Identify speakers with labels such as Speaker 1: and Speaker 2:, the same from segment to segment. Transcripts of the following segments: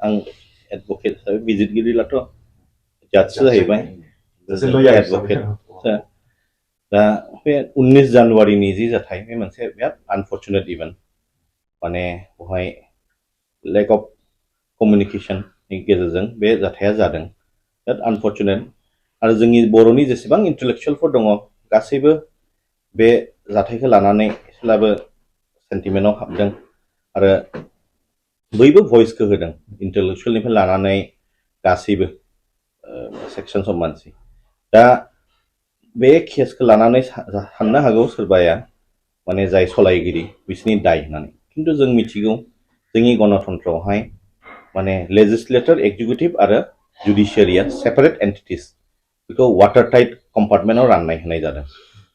Speaker 1: आं एडभकेट हिसाबै बिजिरगिरिलाथ' जाजसो जाहैबाय एडभकेट दा बे 19 जानुवारिनि जि जाथाय बे मोनसे बिराद आनफर्चुनेट इभेन्ट माने बेवहाय लेक अफ कमिउनिकेशननि गेजेरजों बे जाथाया जादों बिराद आनफर्चुनेट आरो जोंनि बर'नि जेसेबां इन्टेलेक्चुवेलफोर दङ गासैबो बे जाथायखौ लानानै एसेब्लाबो सेन्टिमेन्टआव हाबदों आरो बयबो भइसखौ होदों इन्टेलेक्चुवेलनिफ्राय लानानै गासैबो सेक्सन्स अफ मानसि दा बे केसखौ लानानै साननो हागौ सोरबाया माने जाय सलायगिरि बिसोरनि दाय होननानै खिन्थु जों मिथिगौ जोंनि गणतन्त्रआवहाय माने लेजिस्लेटर एक्जिकिउटिभ आरो जुडिशियारिया सेपारेट एन्टिटिस बेखौ वाटार टाइट कम्पार्टमेन्टआव राननाय होनाय जादों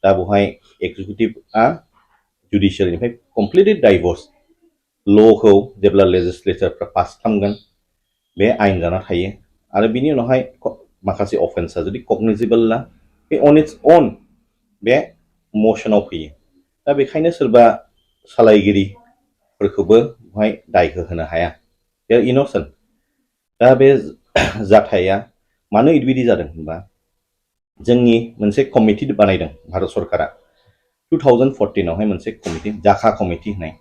Speaker 1: दा बेवहाय एक्जिकिउटिभआ जुडिशियारिनिफ्राय कमप्लिटलि डाइभर्स ल'खौ जेब्ला लेजिस्लेचरफ्रा पास खालामगोन बे आयेन जाना थायो आरो बिनि उनावहाय माखासे अफेन्सआ जुदि कगनिजिबोलला बे अन इट्स अन बे मसनाव फैयो दा बेखायनो सोरबा सालायगिरिफोरखौबो बेवहाय दायखौ होनो हाया दे आर इन'सेन्ट दा बे जाथाया मानो बिदि जादों होनबा जोंनि मोनसे कमिटि बानायदों भारत सरकारा 2014 आवहाय मोनसे कमिटि जाखा कमिटि होननाय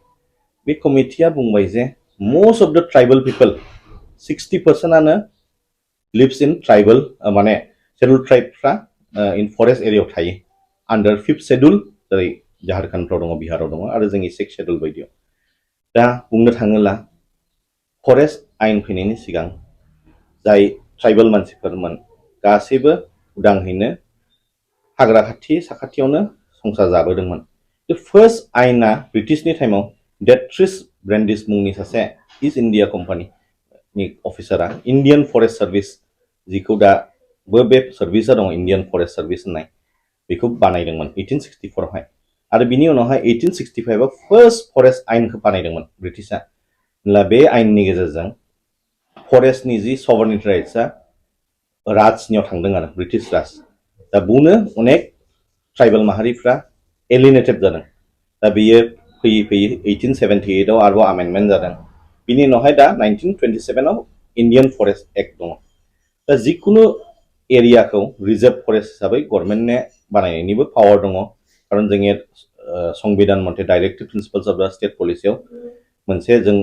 Speaker 1: बे कमिटिया बुंबाय जे most of the tribal people 60%आनो लिव्स इन ट्राइबल माने शेड्युल ट्राइबफ्रा इन फरेस्ट एरियायाव थायो आन्डार 5th शेड्युल जेरै झारखन्डफ्राव दङ बिहाराव दङ आरो जोंनि 6th शेड्युल बायदियाव दा बुंनो थाङोब्ला फरेस्ट आयेन फैनायनि सिगां जाय ट्राइबल मानसिफोरमोन गासैबो उदांहैनो हाग्रा खाथि साखाथियावनो संसार जाबोदोंमोन फार्स्ट आयेना ब्रिटिशनि टाइमाव डेट्रिस ब्रेन्डिस मुंनि सासे इस्ट इन्डिया कम्पानिनि अफिसारा इन्डियान फरेस्ट सार्भिस जिखौ दाबो बे सार्भिसा दङ इन्डियान फरेस्ट सार्भिस होननाय बेखौ बानायदोंमोन 1864 आवहाय आरो बिनि उनावहाय 1865 आव फार्स्ट फरेस्ट आयेनखौ बानायदोंमोन ब्रिटिशआ होनब्ला बे आयेननि गेजेरजों फरेस्टनि जि सभारनिटि राइट्सआ राजनियाव थांदों आरो ब्रिटिश राज दा बुंनो अनेक ट्राइबल माहारिफ्रा एलिनेटेड जादों दा बेयो फैयै फैयै 1878 आव आरोबाव आमेन्डमेन्ट जादों बिनि उनावहाय दा 1927 आव इन्डियान फरेस्ट एक्ट दङ दा जिखुनु एरियाखौ रिजार्भ फरेस्ट हिसाबै गभर्नमेन्टने बानायनायनिबो पावार दङ खारन जोंनि संबिधान मथे डाइरेक्टिभ प्रिन्सिपल्स अफ द स्टेट पलिसियाव मोनसे जों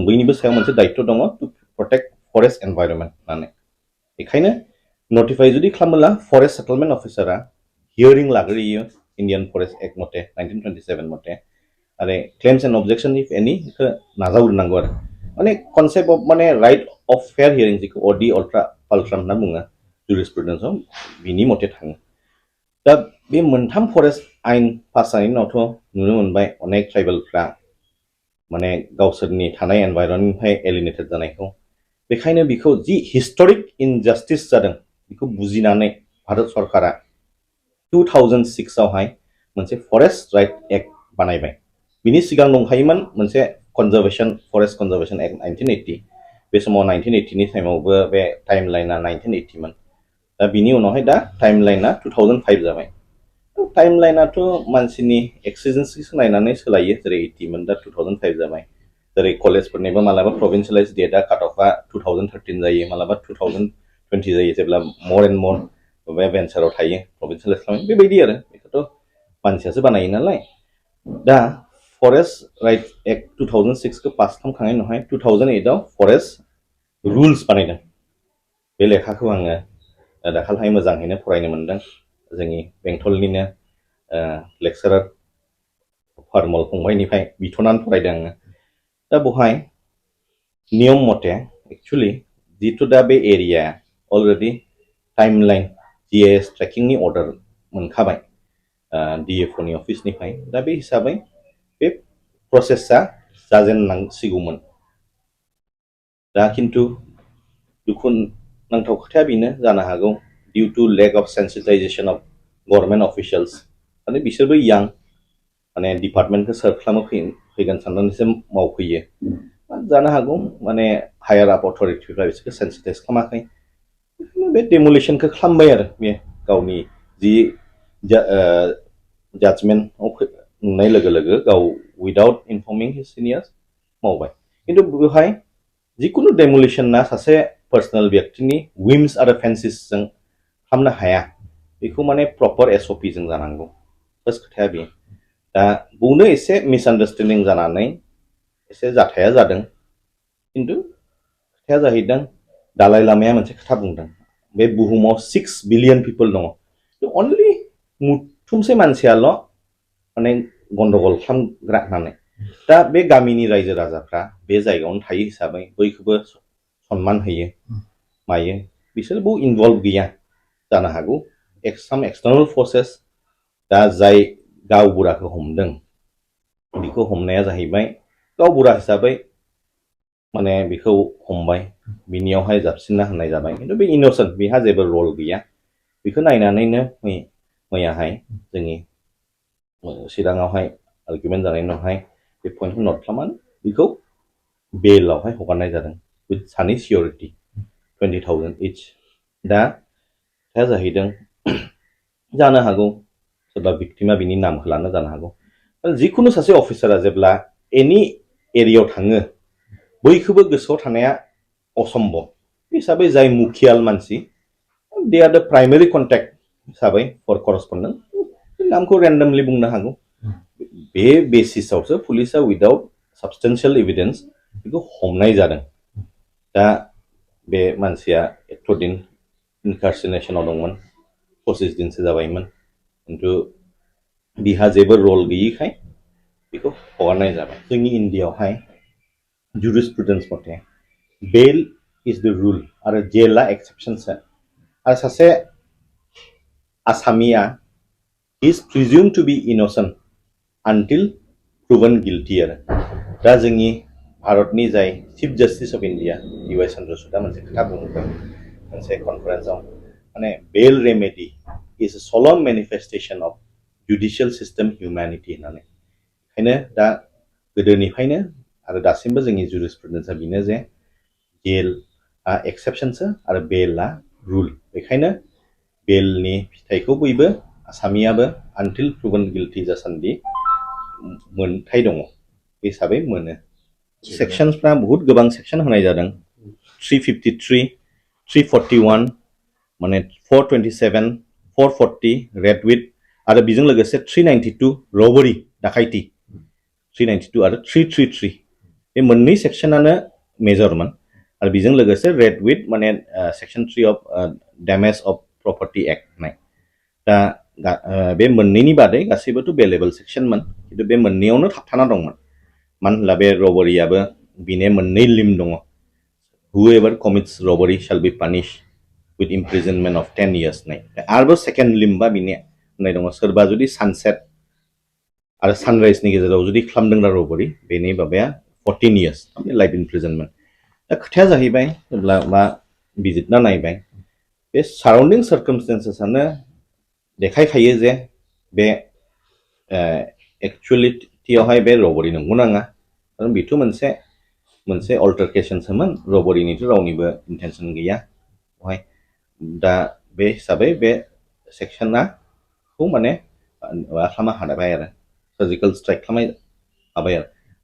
Speaker 1: बयनिबो सायाव मोनसे दायित्व दङ टु प्रटेक्ट फरेस्ट एनभाइरनमेन्ट होननानै बेखायनो नटिफाइ जुदि खालामोब्ला फरेस्ट सेटलमेन्ट अफिसारा हियरिं लाग्रोयो इन्डियान फरेस्ट एक्ट मथे 1927 मथे आरो क्लेम्स एन्ड अबजेक्शन इफ एनी बेखौ नाजावग्रोनांगौ आरो माने कनसेप्ट अफ माने राइट अफ फेयार हियरिं जिखौ अडि अल्ट्रा पाल्ट्राम होनना बुङो जुरिसप्रुडेन्सआव बिनि मथे थाङो दा बे मोनथाम फरेस्ट आयेन पास जानायनि उनावथ' नुनो मोनबाय अनेक ट्राइबेलफ्रा माने गावसोरनि थानाय एनभाइरनमेन्टनिफ्राय एलिनेटेड जानायखौ बेखायनो बेखौ जि हिस्टरिक इनजास्टिस जादों बेखौ बुजिनानै भारत सरकारा 2006 आवहाय मोनसे फरेस्ट राइट एक्ट बानायबाय बिनि सिगां दंखायोमोन मोनसे कनजारभेशन फरेस्ट कनजारभेशन एक्ट 1980 बे समाव 1980 नि टाइमावबो बे टाइम लाइना 1980 मोन दा बिनि उनावहाय दा टाइम लाइना 2005 जाबाय टाइम लाइनाथ' मानसिनि एक्सिजेन्सिखौ नायनानै सोलायो जेरै 80 मोन दा 2005 जाबाय जेरै कलेजफोरनिबो मालाबा प्रभिन्सियेलाइज डेटआ काट अफआ 2013 जायो मालाबा 2020 जायो जेब्ला मर एन्ड मर बे भेन्साराव थायो प्रभिन्सियेलाइज खालामो बेबायदि आरो बेखौथ' मानसियासो बानायो नालाय दा फरेस्ट राइट एक्ट 2006 खौ पास खालामखांनायनि उनावहाय 2008 आव फरेस्ट रुल्स बानायदों बे लेखाखौ आङो दाखालिहाय मोजाङैनो फरायनो मोनदों जोंनि बेंटलनिनो लेक्सारार फारमल फंबायनिफ्राय बिथ'नानै फरायदों आङो दा बेवहाय नियम मथे एक्चुअलि जिथु दा बे एरिया अलरेडि टाइमलाइन GIS ट्रेकिंनि अर्डार मोनखाबाय DFOनि अफिसनिफ्राय दा बे हिसाबै बे प्रसेसा जाजेननांसिगौमोन दा खिन्थु दुखुनांथाव खोथाया बेनो जानो हागौ due to lack of sensitisation of government officials माने बिसोरबो यां माने डिपार्टमेन्टखौ सार्भ खालामो फैगोन साननानैसो मावफैयो जानो हागौ माने हायार आप अथरिटिफ्रा बिसोरखौ सेन्सिटाइज खालामाखै बे डेमोलिशनखौ खालामबाय आरो बे गावनि जि जाजमेन्टआव नुनाय लोगो लोगो गाव उइदाउट इनफर्मिं हिज सिनियर्स मावबाय खिन्थु बेवहाय जिकुनु डेमोलिशना सासे पार्सनेल व्यक्तिनि विम्स आरो फेन्सिसजों खालामनो हाया बेखौ माने प्रपर SOP जों जानांगौ फार्स्ट खोथाया बे दा बेवनो एसे मिसआन्डारस्टेन्डिं जानानै एसे जाथाया जादों खिन्थु खोथाया जाहैदों दालाइ लामाया मोनसे खोथा बुंदों बे बुहुमाव 6 बिलियन पिपल दङ अनलि मुथुमसे मानसियाल' माने गन्डगल खालामग्रा होननानै दा बे गामिनि रायजो राजाफ्रा बे जायगायावनो थायो हिसाबै बयखौबो सनमान होयो मायो बिसोर बहु इनभल्व गैया जानो हागौ साम एक्सटार्नल फोर्सेस दा जाय गावबुराखौ हमदों बेखौ हमनाया जाहैबाय गावबुरा हिसाबै माने बेखौ हमबाय बिनियावहाय जाबसिनना होनाय जाबाय खिन्थु बे इनोसेन्ट बेहा जेबो रल गैया बेखौ नायनानैनो मैयाहाय जोंनि चिराङावहाय आर्गुमेन्ट जानायनि उनावहाय बे पइन्टखौ नट खालामनानै बेखौ बेलावहाय हगारनाय जादों विथ सानै सिकिउरिटि 20,000 इच दा खोथाया जाहैदों जानो हागौ सोरबा भिक्टिमा बिनि नामखौ लानो जानो हागौ जिकुनु सासे अफिसारा जेब्ला एनि एरियायाव थाङो बयखौबो गोसोआव थानाया असम्भव हिसाबै जाय मुखियाल मानसि दे आर द प्राइमारि कन्टेक्ट हिसाबै फर करस्पन्डेन्ट नामखौ रेन्डमलि बुंनो हागौ बे बेसिसावसो पुलिसा उइदाउट साबस्टेन्सियेल एभिडेन्स बेखौ हमनाय जादों दा बे मानसिया 1 दिन इनकार्सिनेसनाव दंमोन 25 दिनसो जाबायमोन खिन्थु बिहा जेबो रल गैयिखाय बेखौ हगारनाय जाबाय जोंनि इन्डियायावहाय जुरिसप्रुडेन्स मथे बेल इज द रुल आरो जेला एक्सेप्शनसो आरो सासे Asamiya is presumed to be innocent until proven guilty आरो दा जोंनि भारतनि जाय chief justice of India DY चन्द्रचूडआ मोनसे खोथा बुंदों मोनसे कनफारेन्सआव माने बेल रेमेडि इज a solemn manifestation of judicial system humanity होननानै ओंखायनो दा गोदोनिफ्रायनो आरो दासिमबो जोंनि जुरिसप्रुडेन्सआ बेनो जे जेलआ एक्सेप्शनसो आरो बेलआ रुल बेखायनो बेलनि फिथाइखौ बयबो आसामियाबो आनटिल प्रुभन गिल्टि जासान्दि मोनथाय दङ हिसाबै मोनो सेक्शनसफ्रा बहुत गोबां सेक्शन होनाय जादों 353 341 माने 427 440 रेड विथ आरो बेजों लोगोसे 392 रबारि डाकाइति 392 आरो 333 बे मोननै सेक्शनानो मेजरमोन आरो बेजों लोगोसे रेड विथ माने section 3 of damage of property act होननाय दा बे मोननैनि बादै गासैबोथ' बेलेबल सेक्शनमोन खिन्थु बे मोननैयावनो थाबथाना दंमोन मानो होनब्ला बे रबारियाबो बिने मोननै लिम दङ whoever commits robbery shall be punished with imprisonment of 10 years होननाय आरोबाव सेकेन्ड लिम्बा बिने होननाय दङ सोरबा जुदि सानसेट आरो सानराइजनि गेजेराव जुदि खालामदोंब्ला रबारि बेनि माबाया 14 years लाइफ इमप्रिजनमेन्ट दा खोथाया जाहैबाय जेब्ला मा बिजिरना नायबाय बे साराउन्डिं सार्कामस्टेन्सेसआनो देखायखायो जे बे एक्चुअलिटियावहाय बे रबारि नंगौ नाङा खारन बेथ' मोनसे अल्टारकेशनसोमोन रबारिनिथ' रावनिबो इन्टेनसन गैया बेवहाय दा बे हिसाबै बे सेक्शनखौ माने माबा खालामनो हाबाय आरो सार्जिकेल स्ट्राइक खालामनो हाबाय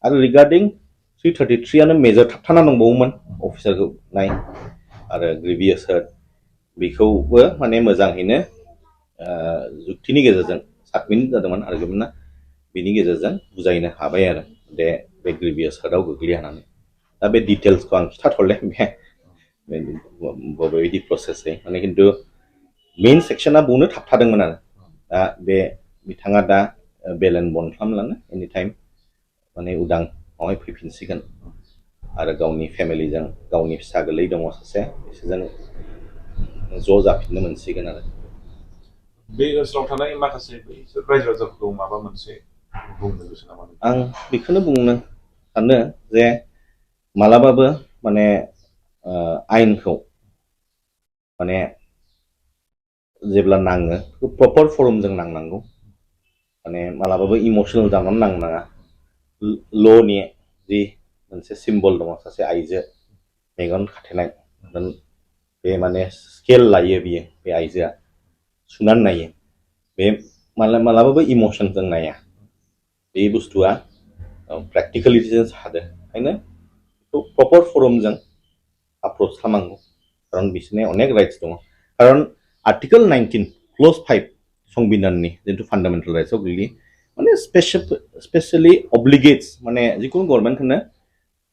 Speaker 1: आरो रिगार्डिं 333 आनो मेजर थाबथाना दंबावोमोन अफिसारखौ नाय आरो ग्रेभियास हार्ट बेखौबो माने मोजाङैनो जुक्तिनि गेजेरजों साबमिट जादोंमोन आर्गुमेन्टआ बिनि गेजेरजों बुजायनो हाबाय आरो बे ग्रेभियास हार्टआव गोग्लैया होननानै दा बे डिटेल्सखौ आं खिथाथ'ले बबेबायदि प्रसेसै माने खिन्थु मेइन सेक्शना बेवनो थाबथादोंमोन आरो दा बे बिथाङा दा बेल एन्ड बन्ड खालामलाङो एनि टाइम माने उदांआवहाय फैफिनसिगोन आरो गावनि फेमिलिजों गावनि फिसा गोरलै दङ सासे बिसोरजों ज' जाफिननो मोनसिगोन आरो
Speaker 2: बे ओनसोलाव थानाय माखासे रायजो राजाफोरखौ माबा मोनसे बुंनो गोसो नामा
Speaker 1: आं बेखौनो बुंनो सानो जे मालाबाबो माने आयेनखौ माने जेब्ला नाङो प्रपर फर्मजों नांनांगौ माने मालाबाबो इमोसनेल जानानै नांनाङा ल'नि जि मोनसे सिम्बल दङ सासे आइजो मेगन खाथेनाय बे माने स्केल लायो बियो बे आइजोआ सुनानै नायो बे मालाबाबो इमोसनजों नाया बे बुस्थुआ प्रेक्टिकेलिटिजों सादो ओंखायनो बिसोरखौ प्रपर फरमजों अप्रोच खालामनांगौ खारन बिसोरनि अनेक राइट्स दङ खारन आर्टिकल 19 क्ल'ज 5 संबिधाननि जिथु फान्डामेन्टेल राइट्सआव गोग्लैयो माने स्पेशली अब्लिगेट्स माने जिखुनु गभर्नमेन्टखौनो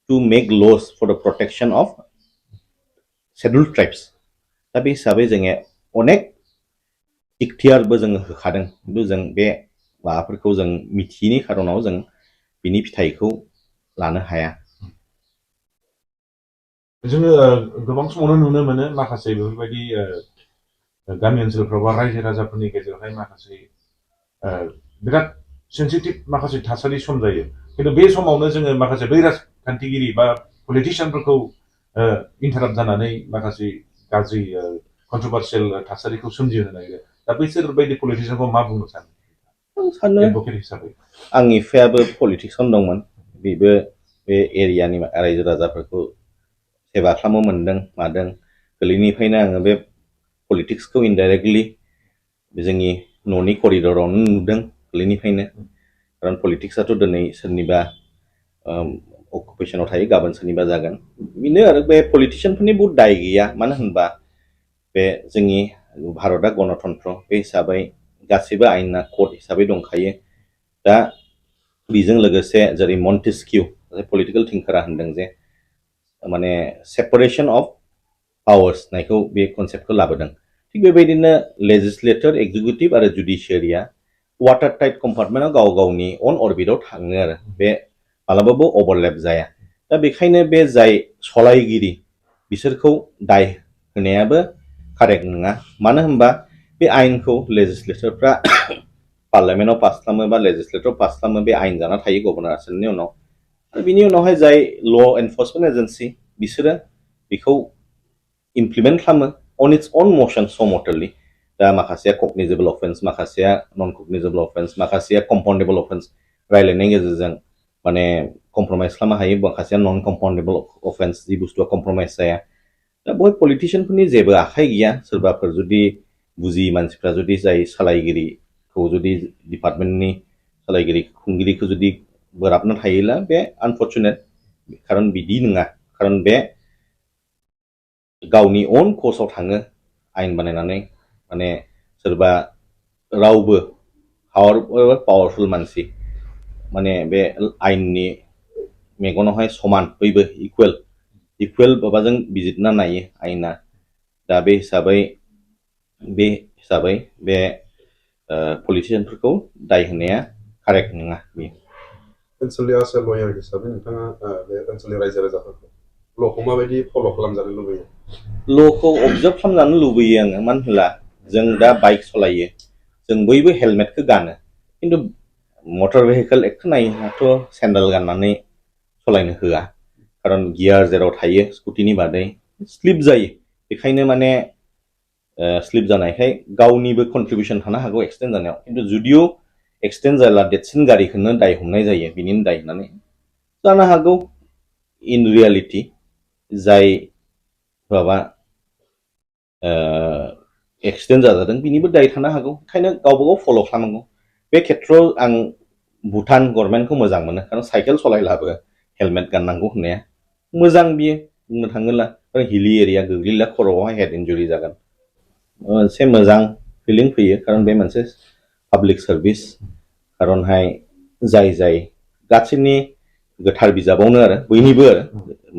Speaker 1: to make laws for the protection of scheduled tribes दा बे हिसाबै जोङो अनेक इख्तियारबो जोङो होखादों खिन्थु जों बे माबाफोरखौ जों मिथियैनि खारनाव जों बिनि फिथाइखौ लानो हाया
Speaker 2: जोङो गोबां समावनो नुनो मोनो माखासे बेफोरबायदि गामि ओनसोलफ्राव बा रायजो राजाफोरनि गेजेरावहाय माखासे बिराद सेन्सिटिभ माखासे थासारि सम जायो खिन्थु बे समावनो जोङो माखासे बै राजखान्थिगिरि बा पलिटिशियानफोरखौ इन्टाराप्ट जानानै माखासे गाज्रि कन्ट्रभार्सियेल थासारिखौ सोमजिहोनो नागिरो दा बैसोर बायदि पलिटिशियानखौ मा बुंनो सानो एडभकेट हिसाबै
Speaker 1: आंनि बिफायाबो पलिटिक्सआवनो दंमोन बेबो बे एरियानि रायजो राजाफोरखौ सेवा खालामनो मोनदों मादों गोरलैनिफ्रायनो आङो बे पलिटिक्सखौ इनडाइरेक्टलि जोंनि न'नि करिडरावनो नुदों गोरलैनिफ्रायनो खारन पलिटिक्सआथ' दिनै सोरनिबा अकुपेशनाव थायो गाबोन सोरनिबा जागोन बेनो आरो बे पलिटिशियानफोरनि बहुत दाय गैया मानो होनबा बे जोंनि भारतआ गणतन्त्र बे हिसाबै गासैबो आयेना कड हिसाबै दंखायो दा बेजों लोगोसे जेरै मन्टेस्किउ पलिटिकल थिंकारा होनदों जे माने सेपारेशन अफ पावार्स नायखौ बे कनसेप्टखौ लाबोदों थिग बेबायदिनो लेजिस्लेटर एक्जिकिउटिभ आरो जुडिशियारिया वाटार टाइट कम्पार्टमेन्टआव गाव गावनि अन अरबिटाव थाङो आरो बे मालाबाबो अभारलेप जाया दा बेखायनो बे जाय सलायगिरि बिसोरखौ दाय होनायाबो कारेक्ट नङा मानो होनबा बे आयेनखौ लेजिस्लेटरफ्रा पार्लियामेन्टआव पास खालामो बा लेजिस्लेटराव पास खालामो बे आयेन जाना थायो गभर्नर आसोलनि उनाव आरो बिनि उनावहाय जाय ल' एनफर्समेन्ट एजेन्सि बिसोरो बेखौ इमप्लिमेन्ट खालामो अन इट्स अन मोशन समटरलि दा माखासेया कगनिजेबल अफेन्स माखासेया नन कगनिजेबल अफेन्स माखासेया कम्पाउन्डेबल अफेन्स रायलायनायनि गेजेरजों माने कम्प्रमाइज खालामनो हायो माखासेया नन कम्पाउन्डेबल अफेन्स जि बुस्थुआ कम्प्रमाइज जाया दा बेवहाय पलिटिशियानफोरनि जेबो आखाइ गैया सोरबाफोर जुदि बुजियै मानसिफ्रा जुदि जाय सालायगिरिखौ जुदि डिपार्टमेन्टनि सालायगिरि खुंगिरिखौ जुदि बोराबना थायोला बे आनफर्चुनेट खारन बिदि नङा खारन बे गावनि अन कर्सआव थाङो आयेन बानायनानै माने सोरबा रावबो पावारफुल मानसि माने बे आयेननि मेगनावहाय समान बयबो इकुवेल माबाजों बिजिरना नायो आयेना दा बे हिसाबै बे पलिटिशियानफोरखौ दाय होनाया कारेक्ट नङा बेयो
Speaker 3: ओनसोलनि आसा लयार हिसाबै नोंथाङा बे ओनसोलनि रायजो राजाफोरखौ ल'खौ माबायदि फल' खालामजानो लुबैयो
Speaker 1: ल'खौ अबजार्भ खालामजानो लुबैयो आङो मानो होनब्ला जों दा बाइक सालायो जों बयबो हेलमेटखौ गानो खिन्थु मटर भेहिकेल एक्टखौ नायोब्लाथ' सेन्देल गाननानै सालायनो होआ खारन गियार जेराव थायो स्कुटिनि बादै स्लिप जायो बेखायनो माने स्लिप जानायखाय गावनिबो कन्ट्रिबिउसन थानो हागौ एक्सिडेन्ट जानायाव खिन्थु जुदिअ एक्सिडेन्ट जायोब्ला देरसिन गारिखौनो दाय हमनाय जायो बिनिनो दाय होननानै जानो हागौ इन रियेलिटि जाय माबा एक्सिडेन्ट जाजादों बिनिबो दाय थानो हागौ ओंखायनो गावबा गाव फल' खालामनांगौ बे खेथ्रआव आं भुटान गभर्नमेन्टखौ मोजां मोनो खारन साइकेल सालायब्लाबो हेलमेट गाननांगौ होननाया मोजां बियो बुंनो थाङोब्ला हिली एरिया गोग्लैला खर'आवहाय हेड इन्जुरि जागोन मोनसे मोजां फिलिं फैयो खारन बे मोनसे पाब्लिक सार्भिस खारनहाय जाय गासैनि गोथार बिजाबावनो आरो बयनिबो आरो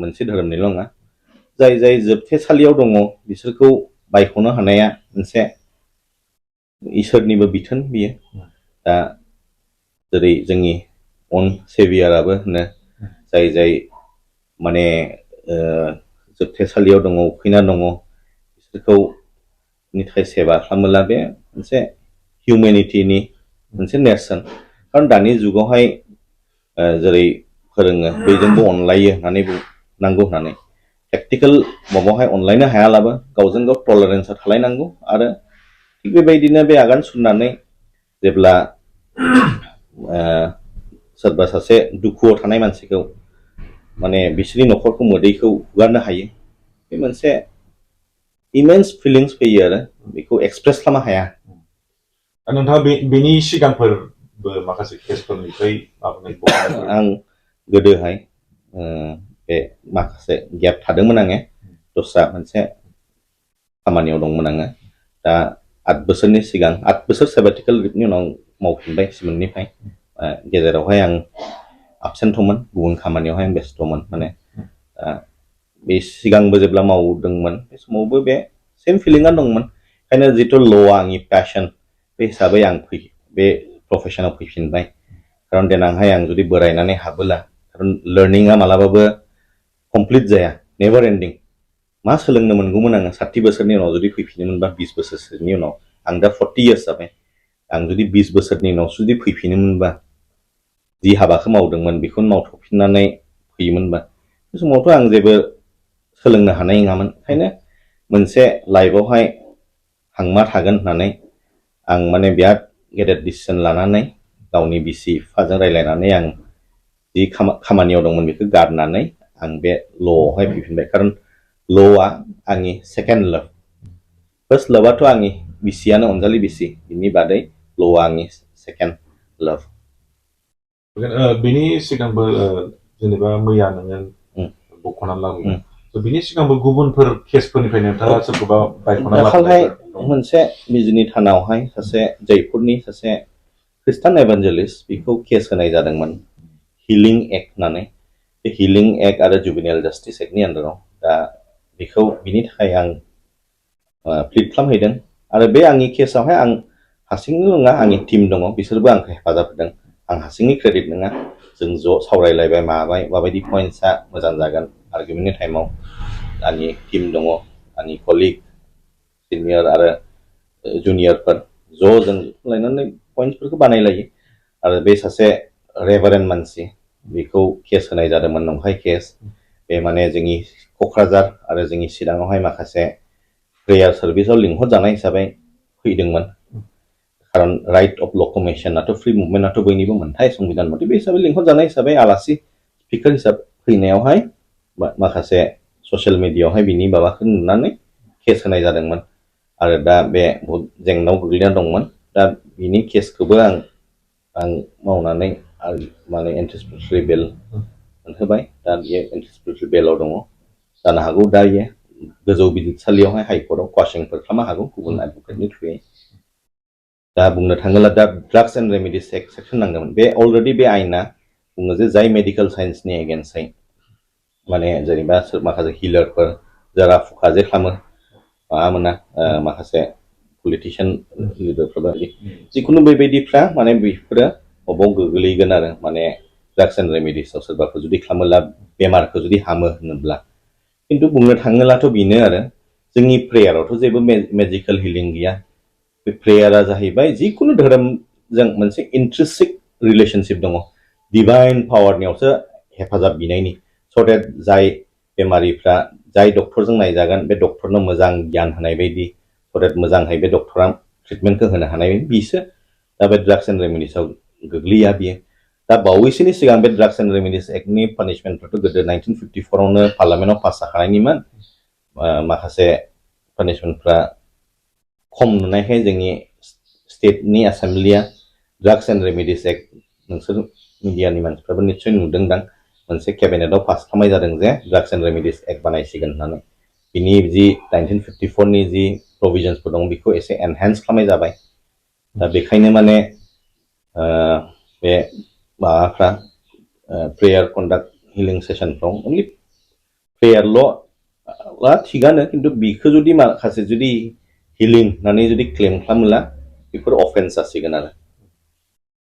Speaker 1: मोनसे धोरोमनिल' नङा जाय जोबथेसालियाव दङ बिसोरखौ बायख'नो हानाया मोनसे इसोरनिबो बिथोन बियो दा जेरै जोंनि अन सेभियाराबो होनो जाय माने जोबथेसालियाव दङ उखैना दङ बिसोरखौ नि थाखाय सेवा खालामोला बे मोनसे हिउमेनिटिनि मोनसे नेरसोन खारन दानि जुगावहाय जेरै फोरोङो बयजोंबो अनलायो होननानै बुंनांगौ होननानै प्रेक्टिकेल माबावहाय अनलायनो हायालाबो गावजों गाव टलारेन्सआ थालायनांगौ आरो थिग बेबायदिनो बे आगान सुरनानै जेब्ला सोरबा सासे दुखुआव थानाय मानसिखौ माने बिसोरनि न'खरखौ मोदैखौ हुगारनो हायो बे मोनसे इमेन्स फिलिंस फैयो आरो बेखौ एक्सप्रेस खालामनो हाया
Speaker 2: नोंथाङा बेनि सिगांफोरबो माखासे केसफोरनिफ्राय
Speaker 1: आं गोदोहाय बे माखासे गेप थादोंमोन आङो दस्रा मोनसे खामानियाव दंमोन आङो दा 8 बोसोरनि सिगां 8 बोसोर सेबाटिकेल लिभनि उनाव मावफिनबाय सिमोननिफ्राय गेजेरावहाय आं absentमोन गुबुन खामानियावहाय आं बेस्थ'मोन माने बे सिगांबो जेब्ला मावदोंमोन बे समावबो बे सेम फिलिंआ दंमोन ओंखायनो जिथु ल'आ आंनि पैशन बे हिसाबै आं बे प्रफेसनाव फैफिनबाय खारन देनांहाय आं जुदि बोरायनानै हाबोला खारन लार्निंआ मालाबाबो कमप्लिट जाया नेभार एन्डिं मा सोलोंनो मोनगौमोन आङो 60 बोसोरनि उनाव जुदि फैफिनोमोनबा 20 बोसोरसोनि उनाव आं दा 40 इयार्स जाबाय आं जुदि 20 बोसोरनि उनाव जुदि फैफिनोमोनबा जि हाबाखौ मावदोंमोन बेखौनो मावथ'फिननानै फैयोमोनबा बे समावथ' आं जेबो सोलोंनो हानाय नङामोन ओंखायनो मोनसे लाइफआवहाय हांमा थागोन होननानै आं माने बिराद गेदेर डिसिसन लानानै गावनि बिसि बिफाजों रायलायनानै आं जि खामानियाव दंमोन बेखौ गारनानै आं बे ल'आवहाय फैफिनबाय खारन ल'आ आंनि सेकेन्ड लाभ फार्स्ट लाभआथ' आंनि बिसियानो अनजालि बिसि बिनि बादै ल'आ आंनि सेकेन्ड लाभ
Speaker 2: बिनि सिगांबो जेनेबा मैया नोङो बख'नानै लाबोबाय बिनि सिगांबो गुबुनफोर केसफोरनिफ्राय नोंथाङा सोरखौबा बायख'ना
Speaker 1: दाखालहाय मोनसे बिजनि थानावहाय सासे जयपुरनि सासे ख्रिस्टान एभान्जेलिस्ट बेखौ केस होनाय जादोंमोन हिलिं एक्ट होननानै बे हिलिं एक्ट आरो जुबिनेल जास्टिस एक्टनि आन्दाराव दा बेखौ बिनि थाखाय आं प्लिड खालामहैदों आरो बे आंनि केसआवहाय आं हारसिंल' नङा आंनि टीम दङ बिसोरबो आंखौ हेफाजाब होदों आं हारसिंनि क्रेडिट नङा जों ज' सावरायलायबाय माबाय माबायदि पइन्ट्सआ मोजां जागोन आर्गुमेन्टनि टाइमाव आंनि टीम दङ आंनि कलिग सिनियर आरो जुनियरफोर ज' जों लायनानै पइन्ट्सफोरखौ बानायलायो आरो बे सासे रेभारेन्ड मानसि बेखौ केस होनाय जादोंमोन नंखाय केस बे माने जोंनि क'क्राझार आरो जोंनि चिराङावहाय माखासे प्रेयार सार्भिसाव लिंहरजानाय हिसाबै फैदोंमोन खारन राइट अफ लक'मेसनाथ' फ्रि मुभमेन्टआथ' बयनिबो मोनथाय संबिधान मथे बे हिसाबै लिंहरजानाय हिसाबै आलासि स्पिकार हिसाब फैनायावहाय माखासे ससियेल मिडियायावहाय बिनि माबाखौ नुनानै केस होनाय जादोंमोन आरो दा बे बहुद जेंनायाव गोग्लैना दंमोन दा बिनि केसखौबो आं मावनानै माने एन्टिसिपेटरि बेल मोनहोबाय दा बियो एन्टिसिपेटरि बेलाव दङ जानो हागौ दा बियो गोजौ बिजिरसालियावहाय हाइकर्टआव क्वासिंफोर खालामनो हागौ गुबुन एडभकेटनि थ्रुयै दा बुंनो थाङोब्ला दा drugs and remedies act section नांदोंमोन बे अलरेडि बे आयेना बुङो जे जाय मेडिकेल साइन्सनि एगेन्स्टै माने जेनेबा माखासे हिलारफोर जारा फुखा जे खालामो माबा मोना माखासे पलिटिशियान लिडारफोर जिखुनु बेबायदिफ्रा माने बेफोरो अबाव गोग्लैगोन आरो माने ड्राग्स एन्ड रेमेडिसआव सोरबाफोर जुदि खालामोब्ला बेमारखौ जुदि हामो होनोब्ला खिन्थु बुंनो थाङोब्लाथ' बेनो आरो जोंनि प्रेयारावथ' जेबो मेजिकेल हिलिं गैया बे प्रेयारा जाहैबाय जिखुनु धोरोमजों मोनसे इन्ट्रिनसिक रिलेशनशिप दङ डिभाइन पावारनियावसो हेफाजाब बिनायनि स' डेट जाय बेमारिफ्रा जाय डक्टरजों नायजागोन बे डक्टरनो मोजां गियान होनाय बायदि स' डेट मोजांहाय बे डक्टरा ट्रिटमेन्टखौ होनो हानाय बायदि बिसो दा बे ड्राग्स एन्ड रेमेडिसआव गोग्लैया बियो दा बावैसोनि सिगां बे ड्राग्स एन्ड रेमेडिस एक्टनि पानिशमेन्टफोरथ' गोदो 1954आवनो पार्लामेन्टआव पास जाखानायनिमोन माखासे पानिशमेन्टफ्रा खम नुनायखाय जोंनि स्टेटनि एसेम्ब्लिया ड्राग्स एन्ड रेमेडिस एक्ट नोंसोर मिडियानि मानसिफ्राबो निस्सय नुदोंदां मोनसे केबिनेटआव पास खालामनाय जादों जे ड्राग्स एन्ड रेमेडिस एक्ट बानायसिगोन होननानै बिनि जि 1954नि जि प्रभिजन्सफोर दं बेखौ एसे एनहेन्स खालामनाय जाबाय दा बेखायनो माने बे माबाफ्रा प्रेयार कन्डाक्ट हिलिं सेसनफ्राव अनलि प्रेयारल' थिगानो खिन्थु बिखौ जुदि माखासे जुदि हिलिं होननानै जुदि क्लेम खालामोब्ला बेफोर अफेन्स जासिगोन आरो